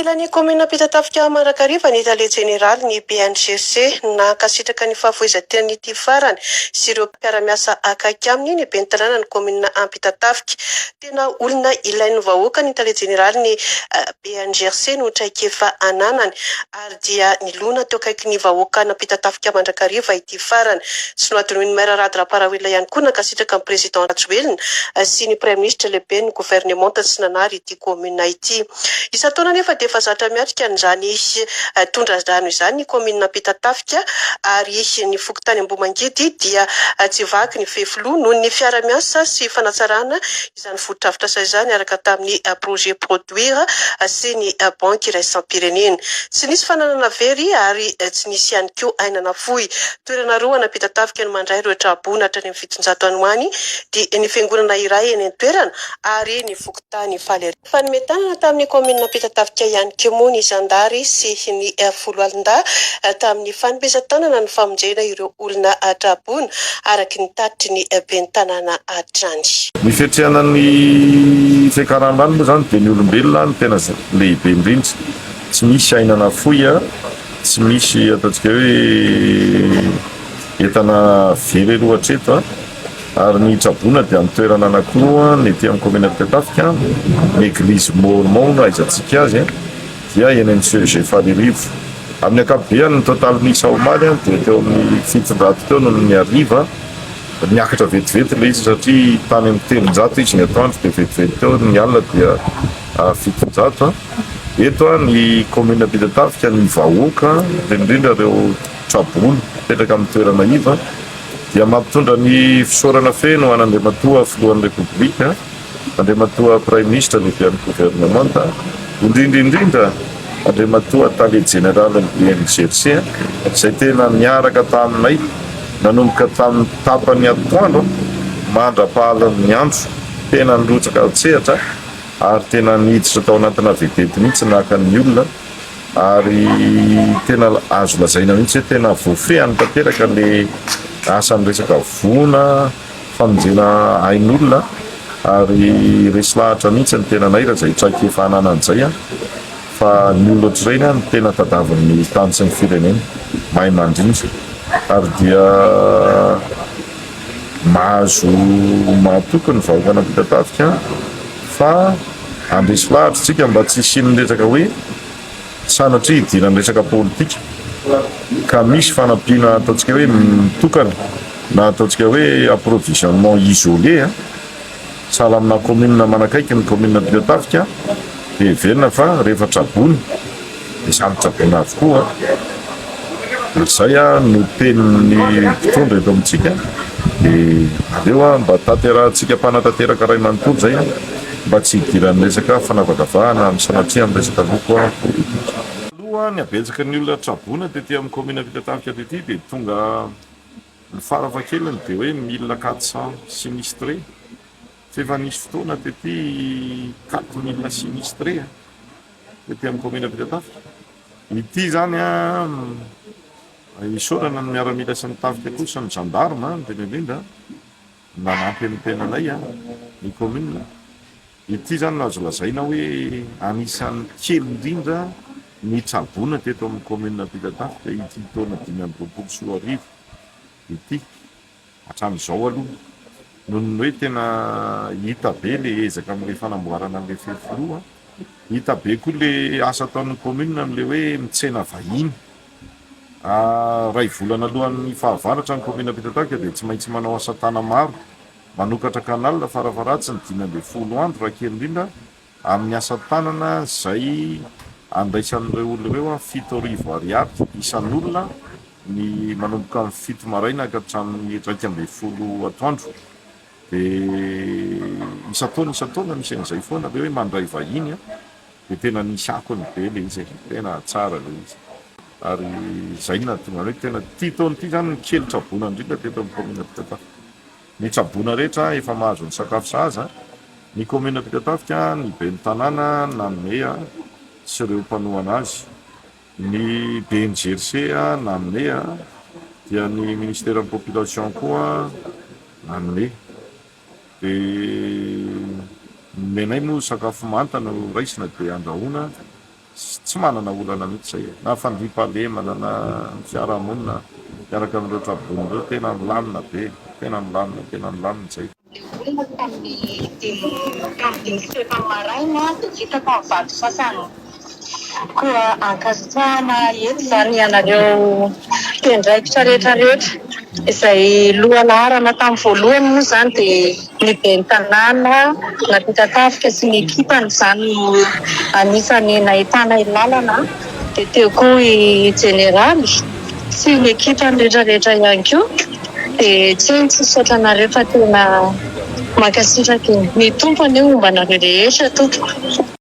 Ny kaominina Ampitatafika Marakariva ny tale jeneraly ny BNGRC. Nankasitraka ny fahafoizan-tenan'ity farany sy ireo mpiara-miasa akaiky aminy ny ben'ny tanànan'ny kaominina Ampitatafika. Tena olona ilain'ny vahoaka ny tale jeneraly ny BNGRC no traikefa ananany ary dia nilona teo akaikin'ny vahoakan'Ampitatafika mandrakariva ity farany. Tsy nohadinoin'ny Maire Rado Ramparaoelina ihany koa nankasitraka ny Président Rajoelina sy ny Praiminisitra lehiben'ny governemanta tsy nanary ity kaominina ity. Isan-taona anefa dia efa zatra miatrika an'izany tondra-drano izany ny kaominina Ampitatafika ary ny fokontany Ambohimangidy dia tsy vaky ny fefiloha noho ny fiara-miasa sy fanatsarana izany fotodrafitrasa izany araka tamin'ny projet Produir sy ny Banky iraisam-pirenena. Tsy nisy fananana very ary tsy nisy ihany koa aina nafoy. Toerana roa an'Ampitatafika no mandray ireo traboina hatrany amin'ny 700 any ho any dia ny fiangonana iray eny an-toerana ary ny fokontany Faly. Nifanome tanana tamin'ny kaominina Ampitatafika ihany koa moa ny zandary sy ny foloalindahy tamin'ny fanomezan-tanana ny famonjena ireo olona traboina, araka ny tatitry ny ben'ny tanàna hatrany. Ny fiatrehana ny fiakaran-drano moa izany dia ny olombelona no tena lehibe indrindra. Tsy misy aina nafoy, tsy misy ataontsika hoe entana very aloha hatreto. Ary ny tsaboina dia amin'ny toerana anankiroa, ny ety amin'ny kaominina Ampitatafika, ny eglizy Mormon no ahaizantsika azy, dia eny amin'ny CEG Faririvo. Amin'ny ankapobeny ny totaly misa omaly dia teo amin'ny 700 teo noho ny hariva, niakatra vetivety ilay izy satria tany amin'ny 300 izy ny atoandro dia vetivety teo ny alina dia 700. Eto ny kaominina Ampitatafika, ny vahoaka, indrindra indrindra ireo traboina mipetraka amin'ny toerana iva, dia mampitondra ny fisaorana feno ho an'Andriamatoa Filohan'ny Repoblika, Andriamatoa Praiminisitra Lehiben'ny Governemanta, indrindra indrindra Andriamatoa Tale Jeneralin'ny BNGRC izay tena niaraka taminay nanomboka tamin'ny tapany atoandro mandra-pahalin'ny andro, tena nirotsaka an-tsehatra ary tena niditra tao anatina vedety mihitsy naka ny olona. Ary tena azo lazaina mihitsy hoe tena voafehiny tanteraka le asan'ny resaka voina, famonjena ain'olona ary resy lahatra mihitsy ny tenanay raha izay traikefa ananany izay an, fa ny olona ohatr'ireny an no tena tadavin'ny tany sy ny firenena, mahay mandrindra ary dia mahazo mahatoky ny vahoakan'Ampitatafika fa Handresy lahatra isika mba tsy hisian'ny resaka hoe sanatria hidiran'ny resaka politika ka misy fanampiana ataontsika hoe mitokana na ataontsika hoe approvisionnement isolé sahala amina commune manakaiky ny commune Ampitatafika dia heverina fa rehefa traboina dia samy tsaboina avokoa. Izay no tenin'ny mpitondra eto amintsika dia aleo mba tanterahantsika mpanatanteraka iray manontolo izay mba tsy hidiran'ny resaka fanavakavahana amin'ny sanatria amin'ny resaka loko politika. Aloha ny habetsaky ny olona tsaboina tety amin'ny kaominina Ampitatafika tety dia tonga ny farafahakeliny dia hoe 1400 sinistrés fa efa nisy fotoana tety 4000 sinistrés. Ety amin'ny kaominina Ampitatafika. Ity izany an, isaorana ny miaramila sy ny tafika koa sy ny gendarme indrindra indrindra nanampy ny tenanay ny kaominina. Ity izany no azo lazaina hoe anisan'ny kely indrindra ny tsaboina teto amin'ny kaominina Ampitatafika ity taona 2025 ity. Hatramin'izao aloha, noho ny hoe tena hita be ilay ezaka amin'ilay fanamboarana an'ilay fefiloha, hita be koa ilay asa ataon'ny commune amin'ilay hoe mitsena vahiny. Iray volana alohan'ny fahavaratra ny commune Ampitatafika dia tsy maintsy manao asa tana-maro, manokatra canal farafaharatsiny 15 andro raha kely indrindra, Amin'ny asa tanana izay andraisan'ireo olona ireo 7000 ariary isan'olona ny manomboka amin'ny 7 maraina ka hatramin'ny 11 atoandro. Dia isan-taona isan-taona misy an'izay foana ilay hoe mandray vahiny dia tena nisy akony be ilay izy e, tena tsara ilay izy. Ary izay no nahatonga ny hoe tena ity taona ity izany no kely traboina indrindra teto amin'ny kaominina Ampitatafika. Ny tsaboina rehetra efa mahazo ny sakafo sahaza, ny kaominina Ampitatafika, ny ben'ny tanàna nanome sy ireo mpanohana azy, ny BNGRC nanome dia ny ministeran'ny population koa nanome. Dia nomenay moa sakafo manta no raisina dia andrahoina. Tsy manana olana mihitsy izay e! Na fandriampahalemana na ny fiarahamonina miaraka amin'ireo traboina ireo tena milamina be, tena milamina, tena milamina izay. Ilay olona tamin'ny dimy tamin'ny dimy sy fahefany maraina dia vita tamin'ny vato sasany. Koa ankasitrahana eto izany ianareo mpiandraikitra rehetra rehetra izay lohalaharana tamin'ny voalohany moa izany dia ny ben'ny tanàna Ampitatafika sy ny ekipany izany no anisan'ny nahitana ny lalana dia teo koa i Jeneraly sy ny ekipany rehetra rehetra ihany koa dia tsy hoe tsy misaotra anareo fa tena mankasitraka e! Ny Tompo anie homba anareo rehetra tompoko.